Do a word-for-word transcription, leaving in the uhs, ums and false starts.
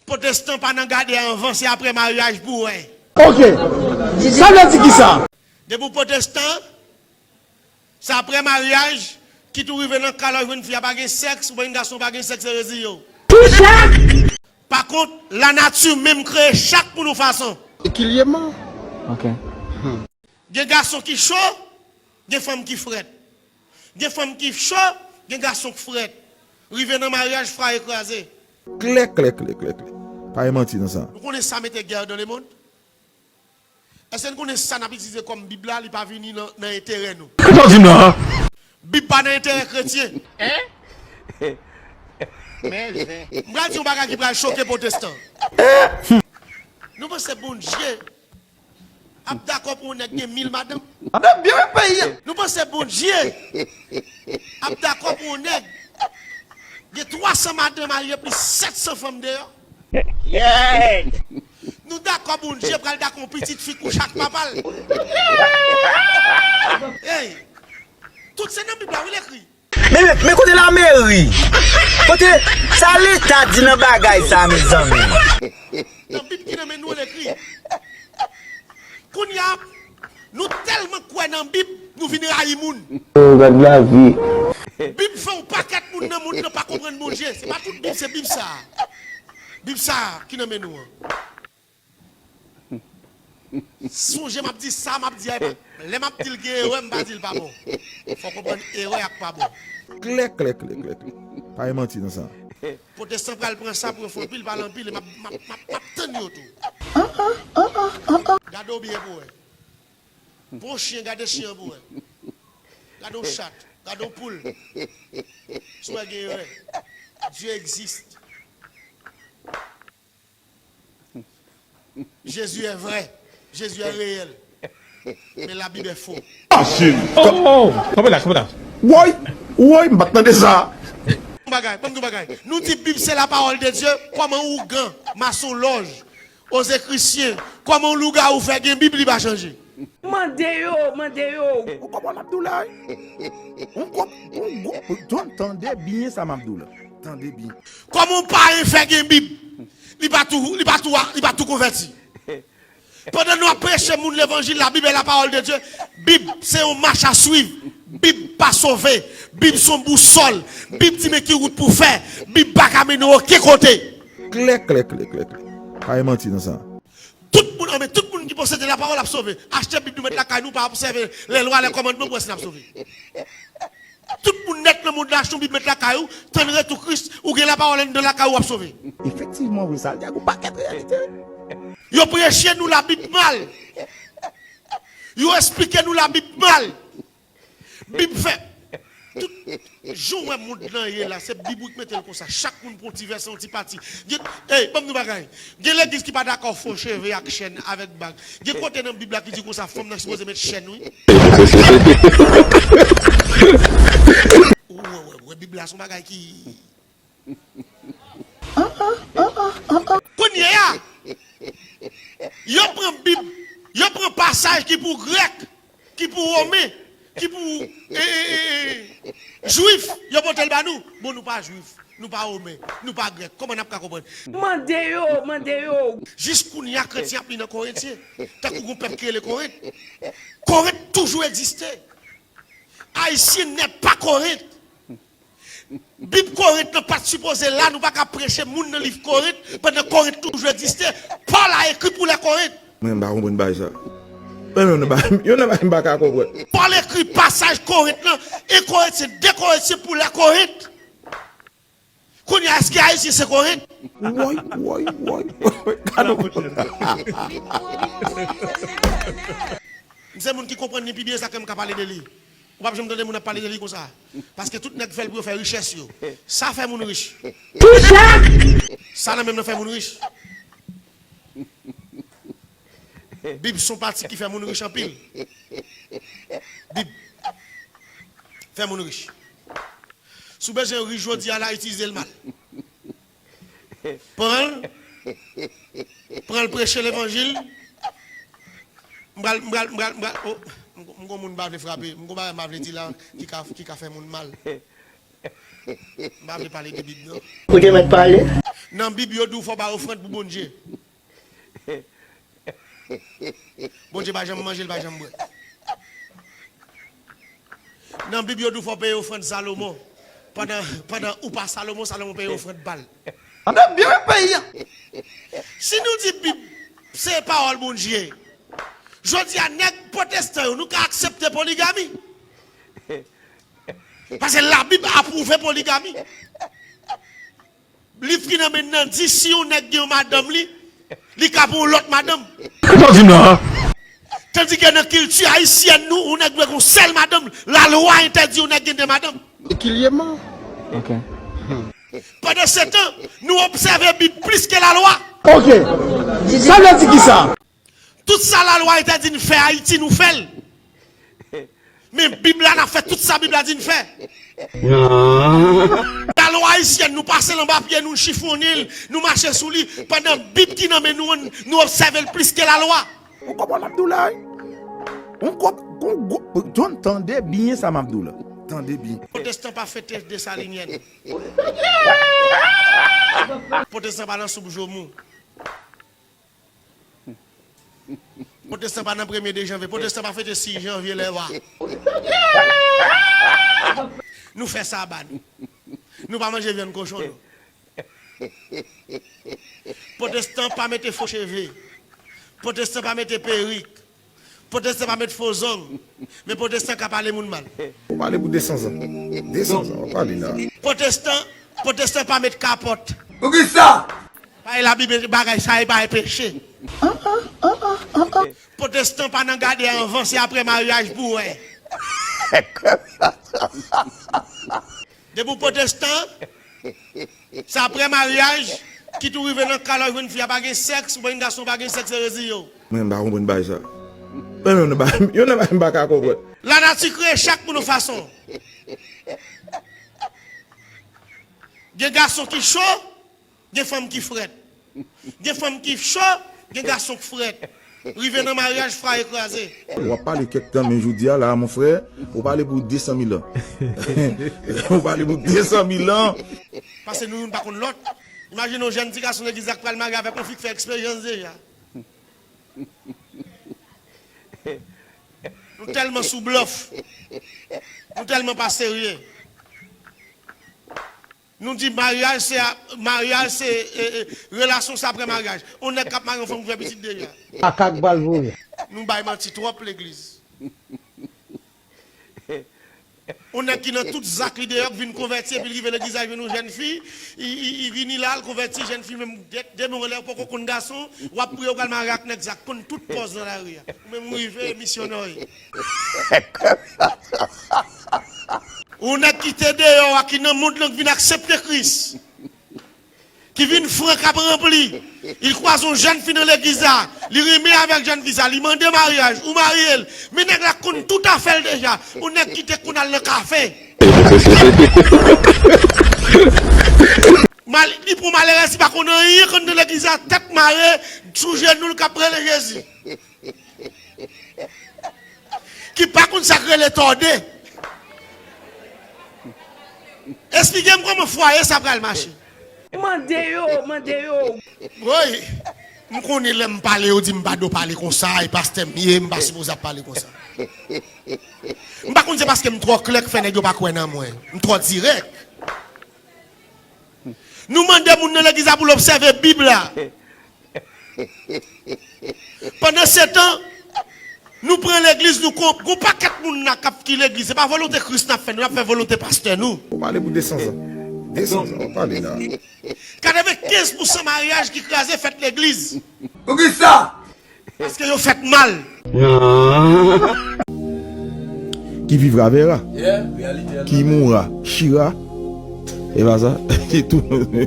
Pwotestan pa nan gade anvan, se apre maryaj pou wè. Ok. Sa vle di kisa? Depi w pwotestan, se apre maryaj, kit ou rive nan kay la, ou jwenn fi a pa gen sèks, oubyen gason pa gen sèks, se reziye w. Kisa? Pa kont, lanati menm kreye chak moun yon fason. Ekilyeman. Ok. Gen gason ki cho, gen fanm ki frèt. Gen fanm ki cho, gen gason k frèt. Rive nan maryaj, fwaye kraze. Klè, klè, klè, klè, klè. Pa gen manti nan sa. Nou konnen sa mete guerre dans le monde? Èske n konnen sa n ap itilize kòm Bib la, li pa vini nan, nan enterè nou? Kisa w di m la a? Bib pa nan enterè kretyen. Hein? Men zen. M pral di yon bagay ki pral choke pwotestan. Nou panse Bondye ap dakò pou yon nèg gen mil madanm? Madanm byen menm peyi a. Nou panse Bondye ap dakò pou yon nèg gen twa san madanm marye plis sèt san fanm deyò? Yeah! Nou dakò Bondye pral dakò yon pitit fi kouche ak papa l? Hey! Tout se nan Bib la wi l ekri. Men, men, men kote lameri? Kote sa leta di nan bagay sa, mezanmi? Nan Bib ki nan men nou, l ekri. Kounye a, nou tèlman kwè nan Bib, nou vin rayi moun. Oh, gad lavi. Bib fè yon pakèt moun nan mond nan pa konprann Bondye. Se pa tout Bib, se Bib sa a. Bib sa a ki nan men nou an. Sonje m ap di sa, m ap di a, lè m ap di l gen erè, m pa di l pa bon. Fò w konprann erè ak pa bon. Klè, klè, klè, klè, klè. Pa gen manti nan sa. Pwotestan pral pran sa pou yo fè anpil, pale anpil, e m ap, m ap, m ap, m ap tann yo tou. Gade w byen pou w wè. Pran yon chen, gade chen an pou w wè. Gade yon chat, gade yon poul. Si w wè gen erè. Dieu existe. Jésus est vrai. Jésus est réel. Mais la Bible est faux. Masin. Oh, oh, oh. Kanpe la, kanpe la. Woy, woy, m pa t tande sa. Yon bagay, ban m di yon bagay. Nou di Bib se la parole de Dieu, kòman ougan, masonlòj, oze krisyen, kòman lougawou fè gen Bib li pa chanje? Mande yo, mande yo. Ou konprann m ap di w la, wi? Ou konp-, ou, ou, tande byen sa m ap di w la. Tande byen. Kòman yon payen fè gen Bib? Li pa tou, li pa tou, li pa tou konvèti. Pandan nou ap preche moun levanjil, la Bible est la parole de Dieu, Bib se yon mach a swiv. Bib pa sove. Bib se yon bousòl. Bib di men ki wout pou fè. Bib pa ka mennen w okenn kote. Klè, klè, klè, klè, klè. Pa gen manti nan sa. Tout moun, anben, tout moun ki posede lapawòl ap sove. Achte Bib nou met lakay nou, pa obsève lè lwa, lè kòmandman pou wè si n ap sove. Tout moun nèt nan mond la, achte yon Bib met lakay ou, tann retou Kris, ou gen lapawòl anndan lakay ou, w ap sove. Efektivman, wi, sa l di a gon pakèt reyalite, wi. Yo preche nou Labib mal. Yo esplike nou Labib mal. Bib fè. Tout jan w wè mond lan ye la, se Bib wi k mete l konsa. Chak moun pran yon ti vèsè, yon ti pati. Gen, ey, ban m di w bagay. Gen legliz ki pa dakò fon cheve ak chèn avèk bag. Gen kote nan Bib la ki di konsa fanm nan sipoze met chèn, wi. Ou wè, wè, wè, Bib la se yon bagay ki Kounye a, yo pran Bib, yo pran pasaj ki pou Grèk, ki pou Women, ki pou, e, e, e, e, Jwif, yo pote l ba nou. Bon, nou pa Jwif, nou pa Women, nou pa Grèk. Kòman n ap ka konprann? Mande yo, mande yo. Jis kounye a, kretyen ap li nan Korentyen. Tankou gon pèp ki rele Korent. Korent toujou egziste. Ayisyen n'est pas Korent. Bib Korent lan pa t sipoze la, nou pa ka preche moun nan liv Korent pandan Korent toujou egziste. Pòl a ekri pou lè Korent. Mwen m pa konprann bagay sa. Mwen menm nan bagay, youn nan bagay m pa ka konprann. Pòl ekri pasaj Korent lan, e Korent se de Korent, se pou lè Korent. Kounye a, èske Ayisyen se Korent? Woy, woy, woy, woy, woy. Gade w. M se moun ki konprann li pi byen sa ke m ka pale de li. Ou p ap janm tande moun ap pale de li konsa. Paske tout nèg fè l pou yo fè richès yo. Sa fè moun rich. Kisa? Sa nan menm nan fè moun rich. Bib se yon pati ki fè moun rich anpil. Bib fè moun rich. Si w bezwen rich jodi a la, itilize l mal. Pran l, pran l preche levanjil. M pral, m pral, m pral, m pral, oh, m, m gon moun m pa vle frape, m gon bagay m pa vle di la ki ka, ki ka fè moun mal. M pa vle pale de Bib, non. Ou te mèt pale. Nan Bib, yo di w fò w bay ofrann pou Bondye. Bondye pa janm manje, li pa janm bwè. Nan Bib, yo di w fò w peye ofrann Salomon. Pandan, pandan ou pa Salomon, Salomon peye ofrann Bal. Ann ap byen menm peyi a. Si nou di Bib se pawòl Bondye, jodi a, nèg pwotestan yo, nou ka aksepte poligami. Paske Labib apwouve poligami. Liv ki nan men n nan di si yon nèg gen yon madanm li, li ka pran yon lòt madanm. Sa w di m la a? Tandike nan kilti ayisyèn nou, yon nèg dwe gen yon sèl madanm. Lalwa entèdi yon nèg gen de madanm. Ekilyèman. Ok. Pandansetan, nou obsève Bib plis ke lalwa. Ok. Sa vle di kisa? Tout sa lalwa entèdi n fè Ayiti, nou fè l. Men Bib la, n ap fè tout sa Bib la di n fè. Lalwa ayisyèn, nou pase l anba pye nou, n chifonnen l, nou mache sou li, pandan Bib ki nan men nou an, nou obsève l plis ke lalwa. Ou konprann m ap di w la, wi? Ou konp-, kon gwo, John, tande byen sa m ap di w la. Tande byen. Pwotestan pa fete Desalinyèn. Pwotestan pa nan soup Jomou. Pwotestan pa nan premye de janvye. Pwotestan pa fete sis janvye lè wa. Nou fè saba nou. Nou pa manje vyann kochon nou. Pwotestan pa mete fo cheve. Pwotestan pa mete perik. Pwotestan pa met fo zong. Men pwotestan ka pale moun mal. Ou pale pou de san zan. De san zan, w ap pale la. Pwotestan, pwotestan pa met kapòt. Poukisa? Paske Labib di bagay sa yo pa e peche. Pwotestan pa nan gade anvan, se apre maryaj pou wè. Depi w pwotestan, se apre maryaj, kit ou rive nan kay la, w jwenn fi a pa gen sèks, oubyen gason pa gen sèks, se reziye w. Mwen, m pa konprann bagay sa. Mwen menm, nan bagay, youn nan bagay m pa ka konprann. Lanati kreye chak moun yon fason. Gen gason ki cho, gen fanm ki frèt. Gen fanm ki cho, gen gason k frèt. Rive nan maryaj, fwaye kraze. W ap pale kèk tan, men jodi a la, mon frè, ou pale pou de san mil an. Ou pale pou de san mil an. Paske nou youn pa konn lòt. Imajine yon jèn ti gason legliz la k pral marye avèk yon fi k fè eksperyans deja. Nou tèlman sou blòf. Nou tèlman pa serye. Nou di maryaj se a-, maryaj se, e, e, relasyon se apre maryaj. Yon nèg k ap marye yon fanm ki fè pitit deja. Kaka k pral voye. Nou bay manti twòp legliz. Yon nèg ki nan tout zak li deyò, k vin konvèti, epi l rive legliz la, li jwenn yon jèn fi, li, li, li vini la, l konvèti, jèn fi menm de, de men anlè, poko konn gason, w ap priye, w pral marye ak nèg sa k konn tout pòz nan lari a. Ou menm ou rive, misyonè w ye. Ou nèg ki te deyò a, ki nan mond lan, ki vin aksepte Kris, ki vin fran, k ap ranpli. Li kwaze yon jèn fi nan legliz la, li renmen avèk jèn fi sa, li mande maryaj, ou marye l. Men nèg la konn tout afè l deja. Yon nèg ki te konn al nan kafe. Mal, li pran malerèz, li pa konn anyen k anndan legliz la, tèt mare, sou jenou l k ap rele Jezi. Ki pa konn sa k rele tòde. Esplike m kòman fwaye sa pral mache. Mande yo, mande yo. Woy, m konnen lè m pale, yo di m pa dwe pale konsa, e pastè m ye, m pa sipoze ap pale konsa. M pa konn se paske m twò klè k fè nèg yo pa kwè nan mwen. M twò dirèk. Nou mande moun nan legliz la pou l obsève Bib la. Pandansetan, nou pran legliz, nou kon-, gon pakèt moun la k ap ki legliz. Se pa volonte Kris n ap fè, nou ap fè volonte pastè nou. Ou pale pou de san zan. De san zan, ou pale la. Katrevenkenz pousan maryaj ki kraze fèt legliz. Poukisa? Paske yo fèt mal. Qui vivra verra. Qui mourra chira. E pa sa? E tou.